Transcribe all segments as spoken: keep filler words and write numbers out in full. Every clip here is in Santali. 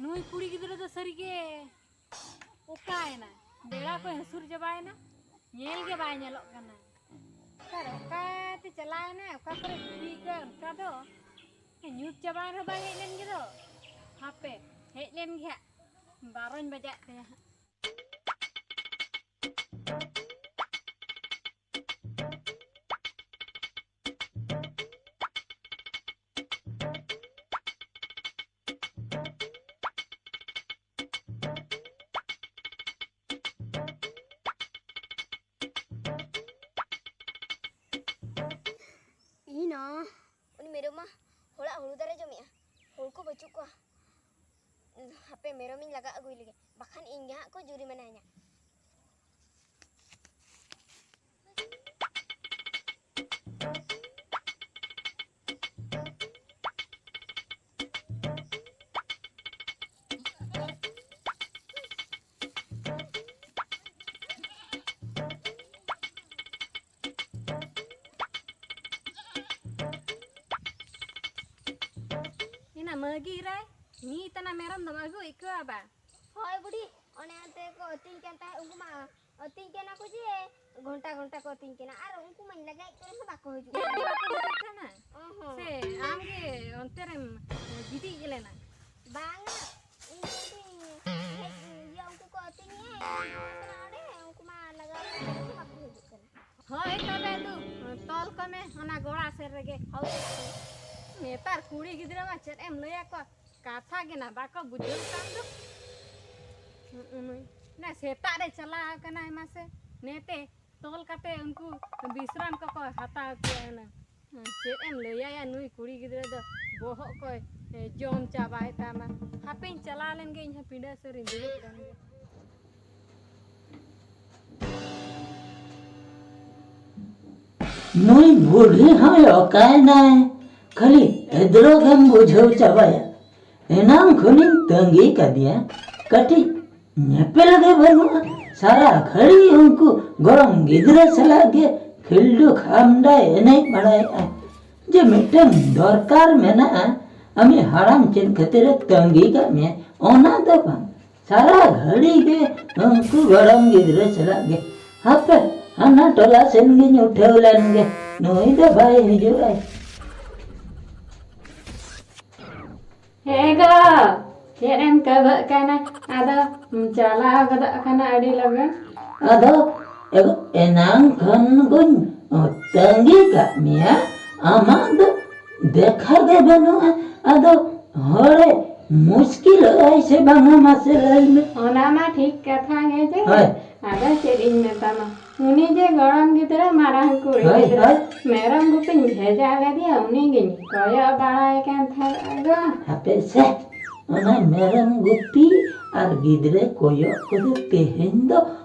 ᱱᱩᱭ ᱠᱩᱲᱤ ᱜᱤᱫᱽᱨᱟᱹ ᱫᱚ ᱥᱟᱹᱨᱤᱜᱮ ᱚᱠᱟᱭᱮᱱᱟ? ᱵᱮᱲᱟ ᱠᱚ ᱦᱟᱹᱥᱩᱨ ᱪᱟᱵᱟᱭᱮᱱᱟ, ᱧᱮᱞ ᱜᱮ ᱵᱟᱭ ᱧᱮᱞᱚᱜ ᱠᱟᱱᱟ᱾ ᱚᱠᱟᱨᱮ, ᱚᱠᱟᱛᱮ ᱪᱟᱞᱟᱣᱮᱱᱟᱭ? ᱚᱠᱟ ᱠᱚᱨᱮ ᱜᱤᱰᱤ ᱠᱟᱜ ᱚᱱᱠᱟ ᱫᱚ? ᱧᱩᱛ ᱪᱟᱵᱟᱭᱮᱱ ᱨᱮᱦᱚᱸ ᱵᱟᱭ ᱦᱮᱡ ᱞᱮᱱ ᱜᱮ ᱫᱚ᱾ ᱦᱟᱯᱮ, ᱦᱮᱡ ᱞᱮᱱ ᱜᱮ ᱦᱟᱸᱜ, ᱵᱟᱨᱚᱧ ᱵᱟᱡᱟᱜ ᱛᱟᱭᱟ ᱦᱟᱸᱜ᱾ ᱤᱧ ᱦᱚᱸ ᱩᱱᱤ ᱢᱮᱨᱚᱢ ᱢᱟ ᱦᱚᱲᱟᱜ ᱦᱩᱲᱩ ᱫᱟᱨᱮ ᱡᱚᱢᱮᱜᱼᱟ, ᱦᱚᱲ ᱠᱚ ᱵᱟᱹᱪᱩᱜ ᱠᱚᱣᱟ᱾ ᱦᱟᱯᱮ ᱢᱮᱨᱚᱢᱤᱧ ᱞᱟᱜᱟ ᱟᱹᱜᱩᱭ ᱞᱮᱜᱮ, ᱵᱟᱠᱷᱟᱱ ᱤᱧ ᱜᱮ ᱦᱟᱸᱜ ᱠᱚ ᱡᱩᱨᱤᱢᱟᱱᱟᱧᱟ᱾ ᱤᱱᱟ ᱢᱟᱹᱜᱤ ᱨᱮ ᱱᱤᱛ ᱚᱱᱟ ᱢᱮᱨᱚᱢ ᱫᱚᱢ ᱟᱹᱜᱩ ᱟᱹᱭᱠᱟᱹᱣᱟ ᱵᱟ? ᱦᱳᱭ ᱵᱩᱰᱷᱤ, ᱚᱱᱮ ᱚᱱᱛᱮ ᱠᱚ ᱟᱹᱛᱤᱧ ᱠᱟᱱ ᱛᱟᱦᱮᱸᱫ, ᱩᱱᱠᱩ ᱢᱟ ᱟᱹᱛᱤᱧ ᱠᱟᱱᱟ ᱠᱚ ᱡᱮ ᱜᱷᱚᱱᱴᱟ ᱜᱷᱚᱱᱴᱟ ᱠᱚ ᱟᱹᱛᱤᱧ ᱠᱟᱱᱟ, ᱟᱨ ᱩᱱᱠᱩ ᱢᱟᱧ ᱞᱟᱜᱟᱭᱮᱫ ᱠᱚ ᱨᱮᱦᱚᱸ ᱵᱟᱠᱚ ᱦᱤᱡᱩᱜ ᱠᱟᱱᱟ᱾ ᱵᱟᱠᱚ ᱦᱤᱡᱩᱜ ᱠᱟᱱᱟ? ᱚ ᱦᱚᱸ᱾ ᱥᱮ ᱟᱢ ᱜᱮ ᱚᱱᱛᱮ ᱨᱮᱢ ᱜᱤᱰᱤ ᱤᱭᱟᱹ ᱞᱮᱱᱟ? ᱵᱟᱝᱟ, ᱤᱧ ᱫᱚ ᱤᱧ ᱦᱮᱡ, ᱤᱭᱟᱹ, ᱩᱱᱠᱩ ᱠᱚ ᱟᱹᱛᱤᱧᱮᱫᱼᱟ, ᱤᱧ ᱫᱩᱧ ᱪᱟᱞᱟᱜ ᱠᱟᱱᱟ ᱚᱸᱰᱮ, ᱩᱱᱠᱩ ᱢᱟ ᱞᱟᱜᱟ ᱠᱟᱛᱮ ᱵᱟᱠᱚ ᱦᱤᱡᱩᱜ ᱠᱟᱱᱟ᱾ ᱦᱳᱭ ᱛᱚᱵᱮ ᱫᱩ, ᱛᱚᱞ ᱠᱚᱢᱮ ᱚᱱᱟ ᱜᱚᱲᱟ ᱥᱮᱫ ᱨᱮᱜᱮ᱾ ᱦᱳᱭ᱾ ᱱᱮᱛᱟᱨ ᱠᱩᱲᱤ ᱜᱤᱫᱽᱨᱟᱹ ᱢᱟ ᱪᱮᱫ ᱮᱢ ᱞᱟᱹᱭ ᱟᱠᱚᱣᱟ, ᱠᱟᱛᱷᱟ ᱜᱮ ᱱᱟ ᱵᱟᱠᱚ ᱵᱩᱡᱷᱟᱹᱣ ᱠᱟᱱ ᱫᱚ᱾ ᱦᱩᱸ, ᱱᱩᱭ ᱱᱟ ᱥᱮᱛᱟᱜ ᱨᱮ ᱪᱟᱞᱟᱣ ᱟᱠᱟᱱᱟᱭ ᱢᱟᱥᱮ, ᱱᱮᱛᱮ ᱛᱚᱞ ᱠᱟᱛᱮ ᱩᱱᱠᱩ ᱵᱤᱥᱨᱟᱢ ᱠᱚᱠᱚ ᱦᱟᱛᱟᱣ ᱠᱮᱭᱟ ᱦᱩᱱᱟᱹᱝ᱾ ᱦᱩᱸ, ᱪᱮᱫ ᱮᱢ ᱞᱟᱹᱭᱟᱭᱟ ᱱᱩᱭ ᱠᱩᱲᱤ ᱜᱤᱫᱽᱨᱟᱹ ᱫᱚ, ᱵᱚᱦᱚᱜ ᱠᱚᱭ, ᱮ, ᱡᱚᱢ ᱪᱟᱵᱟᱭ ᱛᱟᱢᱟ᱾ ᱦᱟᱯᱮᱧ ᱪᱟᱞᱟᱣ ᱞᱮᱱ ᱜᱮ, ᱤᱧ ᱦᱚᱸ ᱯᱤᱸᱰᱟᱹ ᱥᱮᱫ ᱨᱤᱧ ᱫᱩᱲᱩᱵ ᱞᱮᱱ ᱜᱮ᱾ ᱱᱩᱭ ᱵᱩᱰᱷᱤ ᱦᱚᱸᱭ ᱚᱠᱟᱭᱱᱟᱭ? ᱠᱷᱟᱹᱞᱤ ᱮᱫᱽᱨᱚ ᱜᱮᱢ ᱵᱩᱡᱷᱟᱹᱣ ᱪᱟᱵᱟᱭᱟ᱾ ᱮᱱᱟᱝ ᱠᱷᱚᱱᱤᱧ ᱛᱟᱺᱜᱤ ᱠᱟᱫᱮᱭᱟ, ᱠᱟᱹᱴᱤᱡ ᱧᱮᱯᱮᱞ ᱜᱮ ᱵᱟᱹᱱᱩᱜᱼᱟ᱾ ᱥᱟᱨᱟ ᱜᱷᱟᱹᱲᱤ ᱩᱱᱠᱩ ᱜᱚᱲᱚᱢ ᱜᱤᱫᱽᱨᱟᱹ ᱥᱟᱞᱟᱜ ᱜᱮ ᱠᱷᱤᱞᱰᱩ ᱠᱷᱟᱢᱰᱟᱭ ᱮᱱᱮᱡ ᱵᱟᱲᱟᱭᱮᱫᱼᱟ᱾ ᱡᱮ ᱢᱤᱫᱴᱟᱝ ᱫᱚᱨᱠᱟᱨ ᱢᱮᱱᱟᱜᱼᱟ, ᱟᱢᱤᱡ ᱦᱟᱲᱟᱢ ᱪᱮᱫ ᱠᱷᱟᱹᱛᱤᱨᱮ ᱛᱟᱺᱜᱤ ᱠᱟᱜ ᱢᱮᱭᱟ, ᱚᱱᱟ ᱫᱚ ᱵᱟᱝ᱾ ᱥᱟᱨᱟ ᱜᱷᱟᱹᱲᱤ ᱜᱮ ᱩᱱᱠᱩ ᱜᱚᱲᱚᱢ ᱜᱤᱫᱽᱨᱟᱹ ᱥᱟᱞᱟᱜ ᱜᱮ᱾ ᱦᱟᱯᱮ, ᱦᱟᱱᱟ ᱴᱚᱞᱟ ᱥᱮᱱ ᱜᱤᱧ ᱩᱴᱷᱟᱹᱣ ᱞᱮᱱ ᱜᱮ, ᱱᱩᱭ ᱫᱚ ᱵᱟᱭ ᱦᱤᱡᱩᱜ ᱟᱭ᱾ ᱦᱮᱸ ᱜᱚ, ᱪᱮᱫ ᱮᱢ ᱠᱟᱹᱣᱦᱟᱹᱜ ᱠᱟᱱᱟ? ᱟᱫᱚ ᱪᱟᱞᱟᱣ ᱜᱚᱫᱚᱜ ᱠᱟᱱᱟ ᱟᱹᱰᱤ ᱞᱚᱜᱚᱱ᱾ ᱟᱫᱚ ᱮ-, ᱮᱱᱟᱝ ᱠᱷᱚᱱ ᱜᱚᱧ ᱛᱟᱺᱜᱤ ᱠᱟᱜ ᱢᱮᱭᱟ, ᱟᱢᱟᱜ ᱫᱚ ᱫᱮᱠᱷᱟ ᱜᱮ ᱵᱟᱹᱱᱩᱜᱼᱟ᱾ ᱟᱫᱚ ᱦᱚᱲᱮ ᱢᱩᱥᱠᱤᱞᱚᱜ ᱟᱭ ᱥᱮ ᱵᱟᱝᱟ, ᱢᱟᱥᱮ ᱞᱟᱹᱭ ᱢᱮ᱾ ᱚᱱᱟ ᱢᱟ ᱴᱷᱤᱠ ᱠᱟᱛᱷᱟ ᱜᱮ ᱡᱮ᱾ ᱦᱳᱭ᱾ ᱟᱫᱚ ᱪᱮᱫ ᱤᱧ ᱢᱮᱛᱟᱢᱟ, ᱩᱱᱤ ᱡᱮ ᱜᱚᱲᱚᱢ ᱜᱤᱫᱽᱨᱟᱹ ᱢᱟᱨᱟᱝ ᱠᱩᱲᱤ ᱦᱳᱭ, ᱜᱤᱫᱽᱨᱟᱹ ᱦᱳᱭ᱾ ᱢᱮᱨᱚᱢ ᱜᱩᱯᱤᱧ ᱵᱷᱮᱡᱟ ᱞᱮᱫᱮᱭᱟ, ᱩᱱᱤ ᱜᱤᱧ ᱠᱚᱭᱚᱜ ᱵᱟᱲᱟᱭ ᱠᱟᱱ ᱛᱟᱦᱮᱸᱫ ᱜᱚ᱾ ᱦᱟᱯᱮ ᱥᱮ, ᱚᱱᱟ ᱢᱮᱨᱚᱢ ᱜᱩᱯᱤ ᱟᱨ ᱜᱤᱫᱽᱨᱟᱹ ᱠᱚᱭᱚᱜ ᱠᱚᱫᱚ ᱛᱮᱦᱮᱧ ᱫᱚ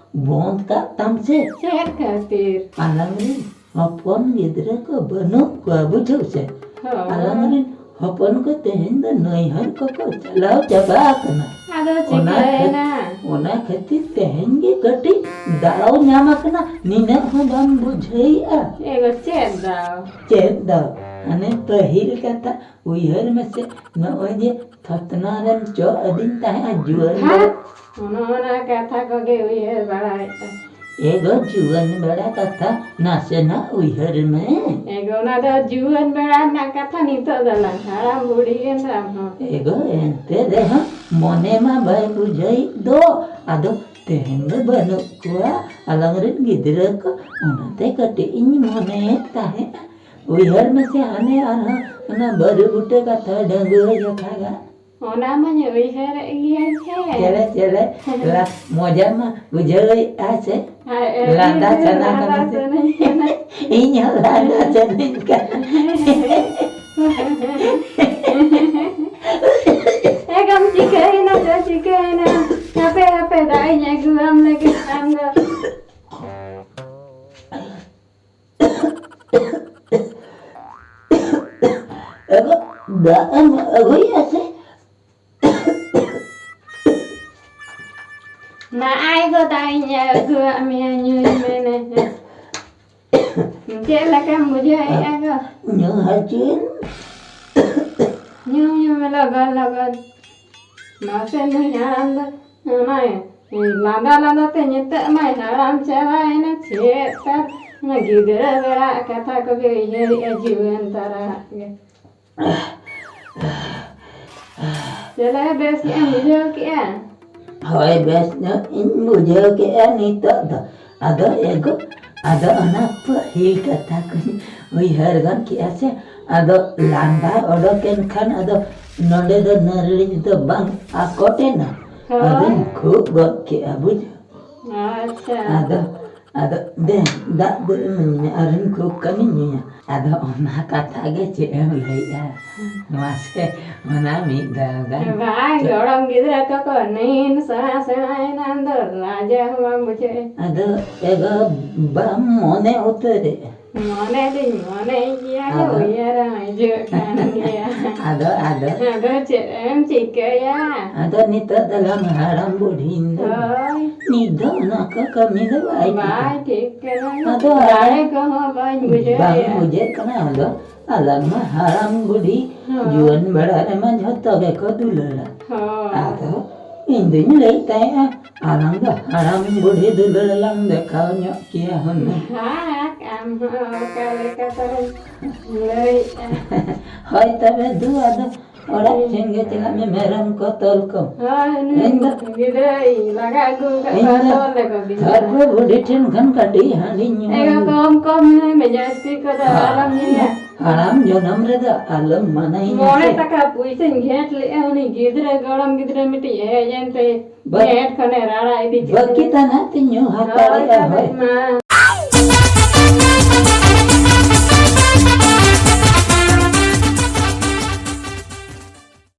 ᱵᱚᱱᱫ ᱠᱟᱜ ᱛᱟᱢ ᱥᱮ᱾ ᱪᱮᱫ ᱠᱷᱟᱹᱛᱤᱨ? ᱟᱞᱟᱝ ᱨᱤᱱ ᱦᱚᱯᱚᱱ ᱜᱤᱫᱽᱨᱟᱹ ᱠᱚ ᱵᱟᱹᱱᱩᱜ ᱠᱚᱣᱟ, ᱵᱩᱡᱷᱟᱹᱣ ᱥᱮ? ᱦᱳᱭ᱾ ᱟᱞᱟᱝ ᱨᱤᱱ ᱦᱚᱯᱚᱱ ᱠᱚ ᱛᱮᱦᱮᱧ ᱫᱚ ᱱᱟᱹᱭᱦᱟᱹᱨ ᱠᱚᱠᱚ ᱪᱟᱞᱟᱣ ᱪᱟᱵᱟ ᱟᱠᱟᱱᱟ᱾ ᱟᱫᱚ ᱚᱱᱟ ᱠᱷᱟᱹᱛ-, ᱪᱤᱠᱟᱹᱭᱮᱱᱟ? ᱚᱱᱟ ᱠᱷᱟᱹᱛᱤᱨ ᱛᱮᱦᱮᱧ ᱜᱮ ᱠᱟᱹᱴᱤᱡ ᱫᱟᱣ ᱧᱟᱢ ᱟᱠᱟᱱᱟ, ᱱᱤᱱᱟᱹᱜ ᱦᱚᱸ ᱵᱟᱢ ᱵᱩᱡᱷᱟᱹᱣᱮᱫᱼᱟ? ᱮ ᱜᱚ, ᱪᱮᱫ ᱫᱟᱣ? ᱪᱮᱫ ᱫᱟᱣ? ᱦᱟᱱᱮ ᱯᱟᱹᱦᱤᱞ ᱠᱟᱛᱷᱟ ᱩᱭᱦᱟᱹᱨ ᱢᱮᱥᱮ, ᱱᱚᱜᱼᱚᱭ ᱡᱮ ᱛᱷᱚᱛᱱᱟ ᱨᱮᱢ ᱪᱚᱜ ᱟᱹᱫᱤᱧ ᱛᱟᱦᱮᱸᱫᱼᱟ ᱡᱩᱣᱟᱹᱱ ᱦᱮᱸ? ᱵᱮᱲᱟ᱾ ᱚᱱᱟ ᱠᱟᱛᱷᱟ ᱠᱚᱜᱮ ᱩᱭᱦᱟᱹᱨ ᱵᱟᱲᱟᱭᱮᱫᱼᱟ᱾ ᱮ ᱜᱚ, ᱡᱩᱣᱟᱹᱱ ᱵᱮᱲᱟ ᱠᱟᱛᱷᱟ ᱱᱟᱥᱮᱱᱟᱜ ᱩᱭᱦᱟᱹᱨ ᱢᱮ᱾ ᱮ ᱜᱚ, ᱚᱱᱟ ᱫᱚ ᱡᱩᱣᱟᱹᱱ ᱵᱮᱲᱟ ᱨᱮᱱᱟᱜ ᱠᱟᱛᱷᱟ, ᱱᱤᱛᱚᱜ ᱫᱚ ᱞᱟᱝ ᱦᱟᱲᱟᱢ ᱵᱩᱲᱦᱤ ᱮᱱ ᱨᱮᱦᱚᱸ᱾ ᱮ ᱜᱚ, ᱮᱱᱛᱮ ᱨᱮᱦᱚᱸ ᱢᱚᱱᱮ ᱢᱟ ᱵᱟᱭ ᱵᱩᱡᱷᱟᱹᱣᱮᱫ ᱫᱚ᱾ ᱟᱫᱚ ᱛᱮᱦᱮᱧ ᱫᱚ ᱵᱟᱹᱱᱩᱜ ᱠᱚᱣᱟ ᱟᱞᱟᱝ ᱨᱮᱱ ᱜᱤᱫᱽᱨᱟᱹ ᱠᱚ, ᱚᱱᱟᱛᱮ ᱠᱟᱹᱴᱤᱡ ᱤᱧ ᱢᱚᱱᱮᱭᱮᱫ ᱛᱟᱦᱮᱸᱫᱼᱟ᱾ ᱩᱭᱦᱟᱹᱨ ᱢᱮᱥᱮ, ᱦᱟᱱᱮ ᱟᱨᱦᱚᱸ ᱚᱱᱟ ᱵᱟᱹᱨᱩ ᱵᱩᱴᱟᱹ ᱠᱟᱛᱷᱟ, ᱰᱟᱺᱜᱩᱣᱟᱹ ᱡᱚᱠᱷᱟᱜᱟᱜ᱾ ᱚᱱᱟ ᱢᱟᱧ ᱩᱭᱦᱟᱹᱨᱮᱫ ᱜᱮᱭᱟ ᱥᱮ᱾ ᱪᱮᱞᱮ, ᱪᱮᱞᱮ, ᱞᱟ-, ᱢᱚᱡᱟ ᱢᱟ ᱵᱩᱡᱷᱟᱹᱣᱮᱫᱼᱟ ᱥᱮ? ᱟᱨ ᱟᱹᱰᱤ ᱞᱟᱸᱫᱟ ᱡᱳᱨ ᱥᱟᱱᱟ ᱞᱟᱸᱫᱟ ᱠᱟᱱᱟ ᱥᱮ? ᱥᱟᱱᱟᱧ ᱠᱟᱱᱟ᱾ ᱤᱧ ᱦᱚᱸ ᱞᱟᱸᱫᱟ ᱥᱟᱱᱟᱧ ᱠᱟᱱᱟ᱾ ᱮ ᱜᱚᱢ, ᱪᱤᱠᱟᱹᱭᱮᱱᱟ ᱪᱚ, ᱪᱤᱠᱟᱹᱭᱮᱱᱟ? ᱦᱟᱯᱮ, ᱦᱟᱯᱮ, ᱫᱟᱜ ᱤᱧ ᱟᱹᱜᱩᱣᱟᱢ ᱞᱟᱹᱜᱤᱫ ᱟᱢ ᱫᱚ᱾ ᱮ ᱜᱚ, ᱫᱟᱜ ᱮᱢ ᱟᱹᱜᱩᱭᱮᱫᱼᱟ ᱥᱮ? ᱱᱟᱜᱼᱟᱭ ᱜᱚ, ᱫᱟᱜ ᱤᱧ ᱟᱹᱜᱩᱣᱟᱜ ᱢᱮᱭᱟ, ᱧᱩᱭ ᱢᱮ ᱱᱮ᱾ ᱪᱮᱫ ᱞᱮᱠᱟᱢ ᱵᱩᱡᱷᱟᱹᱣᱮᱫᱼᱟ ᱜᱚ? ᱧᱩ ᱦᱚᱪᱚᱭᱮᱢ᱾ ᱧᱩ ᱞᱚᱜᱚᱱ ᱞᱚᱜᱚᱱ᱾ ᱢᱟᱥᱮ ᱱᱩᱭ ᱦᱟᱲᱟᱢ ᱫᱚ ᱚᱱᱟ ᱞᱟᱸᱫᱟ ᱞᱟᱸᱫᱟ ᱛᱮ ᱱᱤᱛᱚᱜ ᱢᱟᱭ ᱦᱟᱲᱟᱢ ᱪᱟᱵᱟᱭᱮᱱᱟ᱾ ᱪᱮᱫ ᱛᱟᱨ ᱚᱱᱟ ᱜᱤᱫᱽᱨᱟᱹ ᱵᱮᱲᱟ ᱠᱟᱛᱷᱟ ᱠᱚᱜᱮ ᱩᱭᱦᱟᱹᱨᱮᱜᱼᱟ ᱡᱩᱣᱟᱹᱱ ᱛᱟᱨᱟ ᱜᱮ᱾ ᱪᱮᱞᱮ, ᱵᱮᱥ ᱧᱚᱜ ᱮᱢ ᱵᱩᱡᱷᱟᱹᱣ ᱠᱮᱜᱼᱟ? ᱦᱳᱭ, ᱵᱮᱥ ᱧᱚᱜ ᱤᱧ ᱵᱩᱡᱷᱟᱹᱣ ᱠᱮᱜᱼᱟ ᱱᱤᱛᱚᱜ ᱫᱚ᱾ ᱟᱫᱚ ᱮᱜᱳ, ᱟᱫᱚ ᱚᱱᱟ ᱯᱟᱹᱦᱤᱞ ᱠᱟᱛᱷᱟ ᱠᱚᱧ ᱩᱭᱦᱟᱹᱨ ᱜᱚᱫ ᱠᱮᱜᱼᱟ ᱥᱮ, ᱟᱫᱚ ᱞᱟᱸᱫᱟ ᱚᱰᱚᱠ ᱮᱱ ᱠᱷᱟᱱ ᱟᱫᱚ ᱱᱚᱰᱮ ᱫᱚ ᱱᱟᱹᱨᱲᱤ ᱫᱚ ᱵᱟᱝ ᱟᱠᱚᱴ ᱮᱱᱟ᱾ ᱦᱳᱭ᱾ ᱟᱫᱚᱧ ᱠᱷᱩᱜ ᱜᱚᱫ ᱠᱮᱜᱼᱟ, ᱵᱩᱡᱷᱟᱹᱣ᱾ ᱟᱪᱪᱷᱟ᱾ ᱟᱫᱚ, ᱟᱫᱚ ᱫᱮ, ᱫᱟᱜ ᱫᱚ ᱤᱢᱟᱹᱧ ᱢᱮ, ᱟᱨᱤᱧ ᱠᱷᱩᱜ ᱠᱟᱱᱤᱧ ᱧᱩᱭᱟ᱾ ᱟᱫᱚ ᱚᱱᱟ ᱠᱟᱛᱷᱟ ᱜᱮ ᱪᱮᱫ ᱮᱢ ᱞᱟᱹᱭᱮᱜᱼᱟ? ᱢᱟᱥᱮ, ᱚᱱᱟ ᱢᱤᱫ ᱫᱷᱟᱣ ᱜᱟᱱ᱾ ᱵᱟᱝ, ᱪᱮᱫ? ᱜᱚᱲᱚᱢ ᱜᱤᱫᱽᱨᱟᱹ ᱛᱟᱠᱚ ᱱᱤᱱ ᱥᱮᱬᱟ ᱥᱮᱬᱟᱭᱮᱱᱟ, ᱟᱫᱚ ᱞᱟᱡᱟᱣ ᱦᱚᱸ ᱵᱟᱝ ᱵᱩᱡᱷᱟᱹᱜᱼᱟ᱾ ᱟᱫᱚ ᱮᱜᱳ, ᱵᱟᱢ ᱢᱚᱱᱮ ᱩᱛᱟᱹᱨᱮᱜᱼᱟ? ᱢᱚᱱᱮ ᱫᱚᱧ ᱢᱚᱱᱮᱭ ᱜᱮᱭᱟ, ᱟᱫᱚ? ᱩᱭᱦᱟᱹᱨ ᱦᱚᱸ ᱦᱤᱡᱩᱜ ᱠᱟᱱ ᱜᱮᱭᱟ᱾ ᱟᱫᱚ, ᱟᱫᱚ? ᱟᱫᱚ ᱪᱮᱫ ᱮᱢ ᱪᱤᱠᱟᱹᱭᱟ? ᱟᱫᱚ ᱱᱤᱛᱚᱜ ᱫᱚᱞᱟᱝ ᱦᱟᱲᱟᱢ ᱵᱩᱰᱷᱤᱭᱮᱱ ᱫᱚ᱾ ᱦᱳᱭ᱾ ᱱᱤᱛ ᱫᱚ ᱚᱱᱟ ᱠᱚ ᱠᱟᱹᱢᱤ ᱫᱚ ᱵᱟᱭ ᱵᱟᱭ ᱴᱷᱤᱠᱟ᱾ ᱴᱷᱤᱠ ᱠᱟᱱᱟ᱾ ᱟᱫᱚ ᱫᱟᱲᱮ ᱟᱲᱟᱜ ᱠᱚᱦᱚᱸ ᱵᱟᱹᱧ ᱵᱩᱡᱷᱟᱹᱣ ᱵᱟᱝ ᱮᱫᱟ᱾ ᱵᱩᱡᱷᱟᱹᱜ ᱠᱟᱱᱟ᱾ ᱟᱫᱚ ᱟᱞᱟᱝ ᱢᱟ ᱦᱟᱲᱟᱢ ᱵᱩᱰᱷᱤ, ᱦᱳᱭ᱾ ᱡᱩᱣᱟᱹᱱ ᱵᱮᱲᱟ ᱨᱮᱢᱟ ᱡᱷᱚᱛᱚ ᱜᱮᱠᱚ ᱫᱩᱞᱟᱹᱲᱟ᱾ ᱦᱳᱭ᱾ ᱟᱫᱚ ᱤᱧ ᱫᱩᱧ ᱞᱟᱹᱭᱮᱫ ᱛᱟᱦᱮᱸᱜᱼᱟ, ᱟᱞᱟᱝ ᱫᱚ ᱦᱟᱲᱟᱢ ᱵᱩᱰᱷᱤ ᱫᱩᱞᱟᱹᱲ ᱞᱟᱝ ᱫᱮᱠᱷᱟᱣ ᱧᱚᱜ ᱠᱮᱭᱟ ᱦᱩᱱᱟᱹᱝ᱾ ᱦᱟᱠ, ᱟᱢ ᱦᱚᱸ ᱚᱠᱟ ᱞᱮᱠᱟ ᱛᱟᱞᱟᱝ ᱞᱟᱹᱭᱮᱫᱼᱟ᱾ ᱦᱳᱭ ᱛᱚᱵᱮ ᱫᱩ, ᱟᱫᱚ ᱚᱲᱟᱜ ᱴᱷᱮᱱ ᱜᱮ ᱪᱟᱞᱟᱜ ᱢᱮ, ᱢᱮᱨᱚᱢ ᱠᱚ ᱛᱚᱞ ᱠᱚᱢ᱾ ᱦᱳᱭ, ᱩᱱᱤ ᱤᱧ ᱫᱚ, ᱜᱤᱫᱽᱨᱟᱹᱭ ᱞᱟᱜᱟ ᱟᱹᱜᱩ ᱟᱠᱟᱫ ᱤᱧ ᱠᱚᱣᱟ, ᱫᱚ ᱛᱚᱞ ᱞᱮᱠᱚ ᱜᱤᱧ᱾ ᱛᱷᱟᱹᱨᱯᱩ ᱵᱩᱰᱷᱤ ᱴᱷᱮᱱ ᱠᱷᱚᱱ ᱠᱟᱹᱴᱤᱡ ᱦᱟᱺᱰᱤᱧ ᱧᱩ ᱮᱜᱳ, ᱟᱹᱜᱩ᱾ ᱠᱚᱢ ᱠᱚᱢ ᱧᱩᱭ ᱢᱮ, ᱡᱟᱹᱥᱛᱤ ᱠᱚᱫᱚ ᱟᱞᱚᱢ ᱧᱩᱭᱟ᱾ ᱦᱟᱲᱟᱢ ᱡᱚᱱᱚᱢ ᱨᱮᱫᱚ ᱟᱞᱚᱢ ᱢᱟᱱᱟᱧᱟ ᱢᱚᱬᱮ ᱥᱮ᱾ ᱴᱟᱠᱟ ᱯᱩᱭᱥᱟᱹᱧ ᱜᱷᱮᱸᱴ ᱞᱮᱜᱼᱟ, ᱩᱱᱤ ᱜᱤᱫᱽᱨᱟᱹ, ᱜᱚᱲᱚᱢ ᱜᱤᱫᱽᱨᱟᱹ ᱢᱤᱫᱴᱤᱡ ᱦᱮᱡ ᱮᱱᱛᱮ ᱵᱟ-, ᱜᱷᱮᱸᱴ ᱠᱷᱚᱱᱮ ᱨᱟᱲᱟ ᱤᱫᱤ ᱠᱮᱫ ᱵᱟᱹᱠᱤ ᱞᱮᱭᱟ᱾ ᱛᱟᱱᱟ ᱛᱤᱧ ᱧᱩ ᱦᱟᱛᱟᱲᱮᱜᱼᱟ, ᱦᱳᱭ᱾ ᱦᱳᱭ᱾ ᱢᱟ᱾